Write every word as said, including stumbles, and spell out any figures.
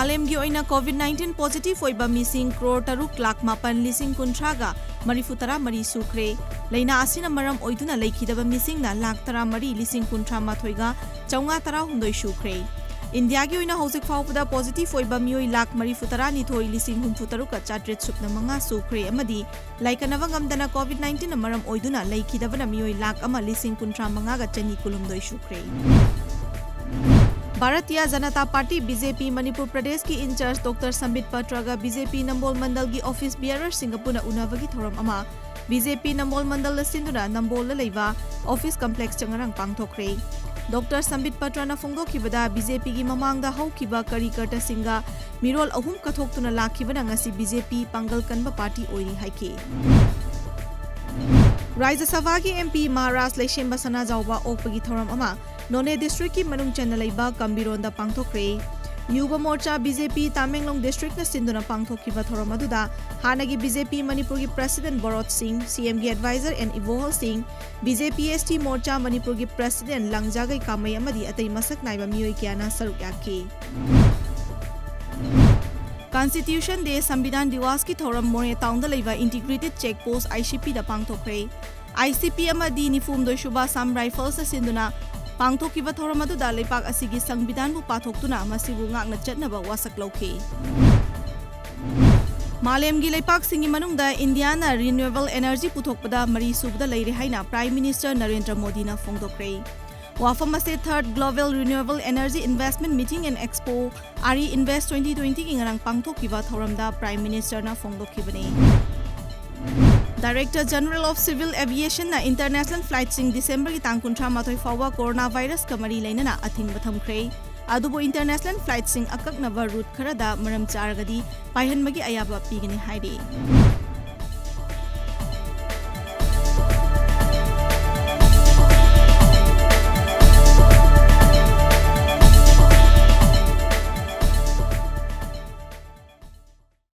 ꯃꯥꯂꯦꯝꯒꯤ ꯑꯣꯏꯅ COVID nineteen positive ꯑꯣꯏꯕ ꯃꯤꯁꯤꯡ ꯀ꯭ꯔꯣꯔ ꯇꯔꯨꯛ ꯂꯥꯈ ꯃꯥꯄꯟ ꯂꯤꯁꯤꯡ ꯀꯨꯟꯊ꯭ꯔꯥꯒ ꯃꯔꯤꯐꯨ ꯇꯔꯥ ꯃꯔꯤ ꯁꯨꯈ꯭ꯔꯦ꯫ ꯂꯥꯏꯅꯥ ꯑꯁꯤꯅ ꯃꯔꯝ ꯑꯣꯏꯗꯨꯅ ꯂꯩꯈꯤꯗꯕ ꯃꯤꯁꯤꯡꯅ ꯂꯥꯈ ꯇꯔꯥ ꯃꯔꯤ ꯂꯤꯁꯤꯡ ꯀꯨꯟꯊ꯭ꯔꯥ ꯃꯥꯊꯣꯏꯒ ꯆꯥꯝꯃꯉꯥ ꯇꯔꯥ ꯍꯨꯝꯗꯣꯏ ꯁꯨꯈ꯭ꯔꯦ꯫ ꯏꯟꯗꯤꯌꯥꯒꯤ ꯑꯣꯏꯅ ꯍꯧꯖꯤꯛ ꯐꯥꯎꯕꯗ positive ꯑꯣꯏꯕ ꯃꯤꯑꯣꯏ ꯂꯥꯈ ꯃꯔꯤꯐꯨ ꯇꯔꯥ ꯅꯤꯊꯣꯏ ꯂꯤꯁꯤꯡ ꯍꯨꯝꯐꯨ ꯇꯔꯨꯛꯀ ꯆꯥꯇ꯭ꯔꯦꯠ ꯁꯨꯞꯅ ꯃꯉꯥ ꯁꯨꯈ꯭ꯔꯦ ꯑꯃꯗꯤ ꯂꯥꯏꯀꯠꯅꯕ ꯉꯝꯗꯅ COVID nineteen ꯅ ꯃꯔꯝ ꯑꯣꯏꯗꯨꯅ ꯂꯩꯈꯤꯗꯕꯅ ꯃꯤꯑꯣꯏ ꯂꯥꯈ ꯑꯃ ꯂꯤꯁꯤꯡ ꯀꯨꯟꯊ꯭ꯔꯥ ꯃꯉꯥꯒ ꯆꯅꯤ ꯀꯨꯟꯍꯨꯝꯗꯣꯏ ꯁꯨꯈ꯭ꯔꯦ꯫ ꯚꯥꯔꯇꯤꯌ ꯖꯅꯇꯥ ꯄꯥꯔꯇꯤ, BJP, ꯃꯅꯤꯄꯨꯔ ꯄ꯭ꯔꯗꯦꯁꯀꯤ in charge doctor ꯁꯝꯕꯤꯠ ꯄꯇ꯭ꯔꯒ BJP Nambol ꯃꯟꯗꯜꯒꯤ office bearer ꯁꯤꯡꯒ ꯄꯨꯟꯅ ꯎꯅꯕꯒꯤ ꯊꯧꯔꯝ ꯑꯃ BJP ꯅꯝꯕꯣꯜ ꯃꯟꯗꯜꯗ ꯁꯤꯟꯗꯨꯅ ꯅꯝꯕꯣꯜꯗ ꯂꯩꯕ office complex ꯇ ꯉꯔꯥꯡ ꯄꯥꯡꯊꯣꯛꯈ꯭ꯔꯦ꯫ ꯗꯣꯛꯇꯔ ꯁꯝꯕꯤꯠ ꯄꯇ꯭ꯔꯅ ꯐꯣꯡꯗꯣꯛꯈꯤꯕꯗ, BJP ꯒꯤ ꯃꯃꯥꯡꯗ ꯍꯧꯈꯤꯕ ꯀꯔꯤꯀꯔꯇꯁꯤꯡꯒ ꯃꯤꯔꯣꯜ ꯑꯍꯨꯝ ꯀꯠꯊꯣꯛꯇꯨꯅ ꯂꯥꯛꯈꯤꯕꯅ ꯉꯁꯤ BJP ꯄꯥꯡꯒꯜ ꯀꯟꯕ ꯄꯥꯔꯇꯤ ꯑꯣꯏꯔꯤ ꯍꯥꯏꯈꯤ꯫ ꯔꯥꯖ꯭ꯌ ꯁꯚꯥꯒꯤ MP ꯃꯍꯥꯔꯥꯖ ꯂꯩꯁꯦꯝꯕ ꯁꯅꯥꯖꯥꯎꯕ ꯑꯣꯛꯄꯒꯤ ꯊꯧꯔꯝ ꯑꯃ ꯅꯣꯅꯦ district ꯀꯤ ꯃꯅꯨꯡ ꯆꯟꯅ ꯂꯩꯕ ꯀꯝꯕꯤꯔꯣꯟꯗ ꯄꯥꯡꯊꯣꯛꯈ꯭ꯔꯦ꯫ ꯌꯨꯕ ꯃꯣꯔꯆꯥ, BJP, ꯇꯥꯃꯦꯡꯂꯣꯡ district ꯅ ꯁꯤꯟꯗꯨꯅ ꯄꯥꯡꯊꯣꯛꯈꯤꯕ ꯊꯧꯔꯝ ꯑꯗꯨꯗ ꯍꯥꯟꯅꯒꯤ BJP ꯃꯅꯤꯄꯨꯔꯒꯤ president ꯕꯣꯔꯣꯠ ꯁꯤꯡ, CM ꯒꯤ adviser ꯑꯦꯟ ꯏꯕꯣꯍꯜ ꯁꯤꯡ, BJP ST ꯃꯣꯔꯆꯥ ꯃꯅꯤꯄꯨꯔꯒꯤ president ꯂꯪꯖꯥꯒꯩ ꯀꯥꯃꯩ ꯑꯃꯗꯤ ꯑꯇꯩ ꯃꯁꯛ ꯅꯥꯏꯕ ꯃꯤꯑꯣꯏ ꯀꯌꯥꯅ ꯁꯔꯨꯛ ꯌꯥꯈꯤ꯫ Constitution Day ꯁꯪꯕꯤꯙꯥꯟ ꯗꯤꯋꯥꯁꯀꯤ ꯊꯧꯔꯝ ꯃꯣꯔꯦ ꯇꯥꯎꯟꯗ ꯂꯩꯕ Integrated Check Post, ICP ꯗ ꯄꯥꯡꯊꯣꯛꯈ꯭ꯔꯦ꯫ ICP ꯑꯃꯗꯤ ꯅꯤꯐꯨꯍꯨꯝꯗꯣꯏ ꯁꯨꯕ Assam Rifles ꯅ ꯁꯤꯟꯗꯨꯅ ꯄꯥꯡꯊꯣꯛꯈꯤꯕ ꯊꯧꯔꯝ ꯑꯗꯨꯗ ꯂꯩꯄꯥꯛ ꯑꯁꯤꯒꯤ ꯁꯪꯕꯤꯙꯥꯟꯕꯨ ꯄꯥꯊꯣꯛꯇꯨꯅ ꯃꯁꯤꯕꯨ ꯉꯥꯛꯅ ꯆꯠꯅꯕ ꯋꯥꯁꯛ ꯂꯧꯈꯤ꯫ ꯃꯥꯂꯦꯝꯒꯤ ꯂꯩꯄꯥꯛꯁꯤꯡꯒꯤ ꯃꯅꯨꯡꯗ ꯏꯟꯗꯤꯌꯥꯅ renewable energy ꯄꯨꯊꯣꯛꯄꯗ ꯃꯔꯤ ꯁꯨꯕꯗ ꯂꯩꯔꯦ ꯍꯥꯏꯅ Prime Minister ꯅꯔꯦꯟꯗ꯭ꯔ ꯃꯣꯗꯤꯅ ꯐꯣꯡꯗꯣꯛꯈ꯭ꯔꯦ꯫ ꯋꯥꯐꯝ ꯑꯁꯤ Third Global Renewable Energy Investment Meeting and Expo, RE Invest twenty twenty ꯒꯤ ꯉꯔꯥꯡ ꯄꯥꯡꯊꯣꯛꯈꯤꯕ ꯊꯧꯔꯝꯗ Prime Minister ꯅ ꯐꯣꯡꯗꯣꯛꯈꯤꯕꯅꯤ꯫ Director General of Civil Aviation ꯅ international flight ꯁꯤꯡ December ꯒꯤ ꯇꯥꯡ ꯀꯨꯟꯊ꯭ꯔꯥ ꯃꯥꯊꯣꯏ ꯐꯥꯎꯕ corona virus ꯀ ꯃꯔꯤ ꯂꯩꯅꯅ ꯑꯊꯤꯡꯕ ꯊꯝꯈ꯭ꯔꯦ꯫ ꯑꯗꯨꯕꯨ international flight ꯁꯤꯡ ꯑꯀꯛꯅꯕ route ꯈꯔꯗ ꯃꯔꯝ ꯆꯥꯔꯒꯗꯤ ꯄꯥꯏꯍꯟꯕꯒꯤ ꯑꯌꯥꯕ ꯄꯤꯒꯅꯤ ꯍꯥꯏꯔꯤ꯫